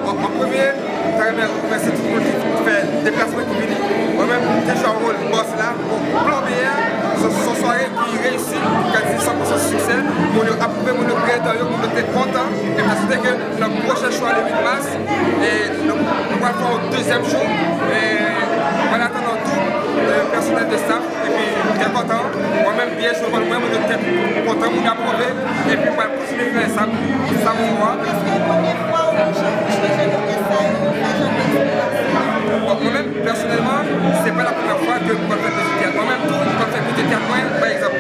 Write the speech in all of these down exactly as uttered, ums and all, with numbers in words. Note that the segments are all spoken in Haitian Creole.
An premye, m ta renmen remèsye tout moun ki fè deplasman ki vini. Mwen menm, m te jwe wòl bòs la, bon, plonbye a, se se yon sware ki reyisi, ki ka di san pou san siksè. Moun yo apwouve, moun yo kreye dan yo, moun yo te kontan. E m ta swete ke nan pwochen show a le uit mas, e nou, nou pral fè yon dezyèm show. E mwen atann yon doub de pèsonèl de staff, epi m te kontan. Mwen menm, byen jwe wòl mwen, moun yo te kontan, moun yo apwouve, epi m pral kontinye fè sa, sa m fè a. Èske premye fwa ou chanje, ou chanje de pyès sa yo, ou fè jan de eksperyans sa? Bon, mwen menm, pèsonèlman, se pa la premyè fwa ke m konn fè pyès de teyat. Mwen menm tou, m konn fè pyès de teyat mwen, pa egzanp,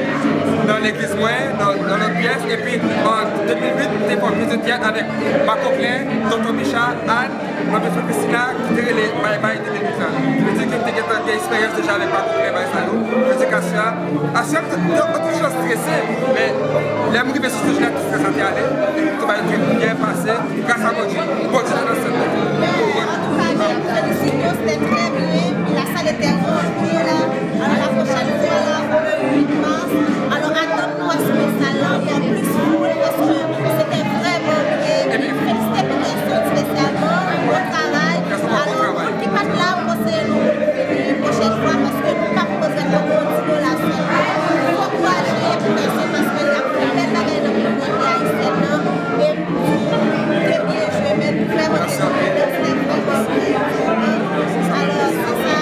nan legliz mwen, nan, nan lòt pyès, epi an de mil uit, m te fè yon pyès de teyat avèk Marc Auclain, Tonton Micha, Ann, Mwen te fè Kristina ki te rele Bye Bye de mil uit la. Sa vle di ke m te gentan gen eksperyans deja avèk Marc Auclain, bagay sa yo. Sa vle di ke aswè a, aswè a, m te, m te, m te toujou strese, men lè m rive sou stage la, tout strès la te ale, e tout bagay te byen pase, gras a Bondye. Bondye te nan sèn nan. Antouka, je félicite, c'était très bien, et la salle était remplie là. Alors, la prochaine fois, là, pour le huit mars, alors, attends-nous à ce message-là, encore plus full, parce que c'était vraiment bien. Epi, féliciter Peterson spécialement, bon travail. Alors, moun ki pa t la, m konseye nou pou nou vini pwochèn fwa, paske nou p ap bezwen poko ti dola sèlman. Fò ankouraje Peterson, paske l ap fè bèl bagay nan kominote ayisyèn nan. E m di, te byen jwe, men vrèman te kontan, c'était vraiment bien. Alors, c'est ça.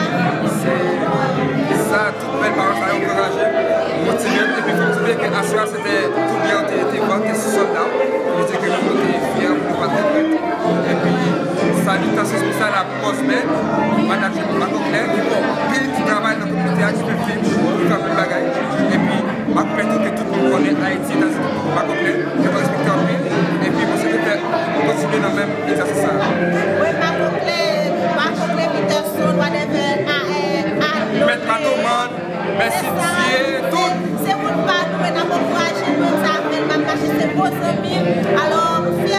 Sa, tout bèl pawòl sa yo ankouraje m, motive m, epi fò m souliye ke aswè a se te tout byen an te, te vante sou sòl la. Vle di ke nou te fyè, nou pa t regrèt. Epi, salitasyon espesyal a Boss Man, manadjè Marc Auclain, ki fè anpil ti travay nan kominote a, ki fè fim, ki fè anpil bagay. Epi, m ap mete ke tout moun konnen Ayiti, Etazini, Marc Auclain, ke mwen respekte anpil. Epi, mwen swete fè kontinye nan menm egzèsis sa a. Wi, Marc Auclain, Marc Auclain Peterson, whatever, a, a, a, Mèt Matoman, Mèsi Dye, tout. Se moun pa nou, e n ap ankouraje nou, sa fè l m ap mache, se gwo zanmi m. Alò, m fyè